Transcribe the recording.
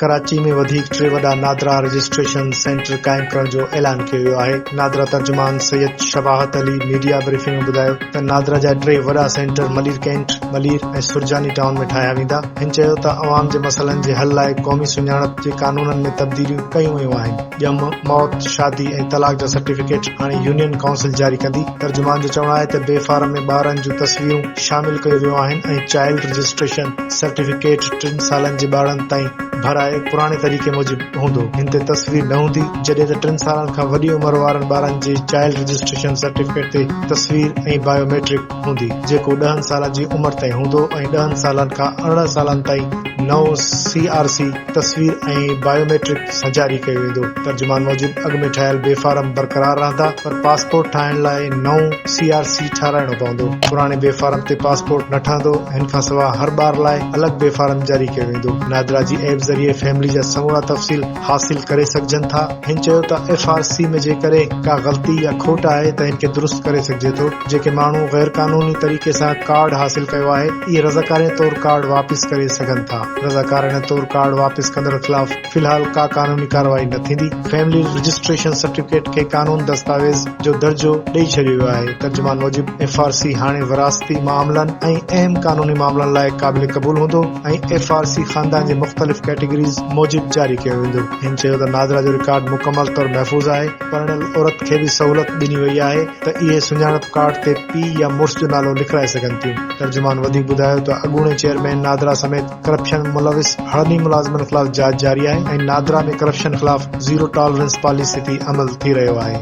ڪراچي ۾ وڌيڪ ٽي وڏا NADRA registration centre قائم ڪرڻ جو اعلان ڪيو ويو آهي. نادرا ترجمان سيد شباهت علي ميڊيا بريفنگ ۾ ٻڌايو ته نادرا جا ٽي وڏا centre Malir cantt, Malir ۽ Surjani town ۾ ٺاهيا ويندا. هن چيو ته عوام جي مسئلن جي حل لاء قومي سڃاڻپ جي قانونن ۾ تبديليون ڪيون ويون آهن. ڄم، موت، شادي ۽ طلاق جا سرٽيفڪيٽ هاڻي يونين ڪائونسل جاري ڪندي. ترجمان جو چوڻ آهي ته بي فارم ۾ ٻارن جون تصويرون شامل ڪيو ويون آهن ۽ چائلڊ رجسٽريشن سرٽيفڪيٽ ٽن سالن جي ٻارڙن تائين ڀرائي پراڻي طريقي موجب هوندو، هن تي تصوير نه هوندي، جڏهن ته ٽن سالن کان وڏي عمر وارن ٻارن جي چائلڊ رجسٽريشن سرٽيفڪيٽ تي تصوير ۽ بايو ميٽرڪ هوندي، جيڪو ڏهن سالن جي عمر تائين هوندو ۽ ڏهن سالن کان 18 سالن تائين نئون سي آر سي تصوير ۽ بايو ميٽرڪ سان جاري ڪيو ويندو. ترجمان موجب اڳ ۾ ٺاهيل بي فارم برقرار رهندا پر پاسپورٽ ٺاهڻ لاء نئون سي آر سي ٺاهرائڻو پوندو، پراڻي بي فارم تي پاسپورٽ نه ٺهندو، هن کانسواء هر ٻار لاء الڳ بي فارم جاري ڪيو ويندو، نادرا جي ايپ ذريعي فيملي جا سمورا تفصيل حاصل ڪري سگهجن ٿا، هن چيو ته ايف آر سي ۾ جيڪڏهن ڪا غلطي يا کوٽ آهي ته هن کي درست ڪري سگهجي ٿو، جيڪي ماڻهو غيرقانوني طريقي سان ڪارڊ حاصل ڪيو آهي اهي رضاڪارينه طور ڪارڊ واپس ڪري سگهن ٿا، رضاڪارانه طور ڪارڊ واپس ڪندڙ خلاف في الحال ڪا قانوني ڪارروائي نه ٿيندي، فيملي رجسٽريشن سرٽيفڪيٽ کي قانون دستاويز جو درجو ڏئي ڇڏيو ويو آهي، ترجمان موجب ايف آر سي هاڻي وراثتي معاملن ۽ اهم قانوني معاملن لاء قابل قبول هوندو ۽ ايف آر سي خاندان جي مختلف ڪيٽيگريز موجب جاري ڪيو ويندو. هن چيو ته نادرا جو رڪارڊ مڪمل طور محفوظ آهي، پرڻيل عورت کي به سهولت ڏني وئي آهي ته اهي سڃاڻپ ڪارڊ تي پيء يا مڙس جو نالو لکرائي سگهن ٿيون. ترجمان وڌيڪ ٻڌايو ته اڳوڻي چيئرمين نادرا سميت ڪرپشن ملوث هڙني ملازمن خلاف جاچ جاري آهي ۽ نادرا ۾ ڪرپشن خلاف زيرو ٽالرنس پاليسي تي عمل ٿي رهيو آهي.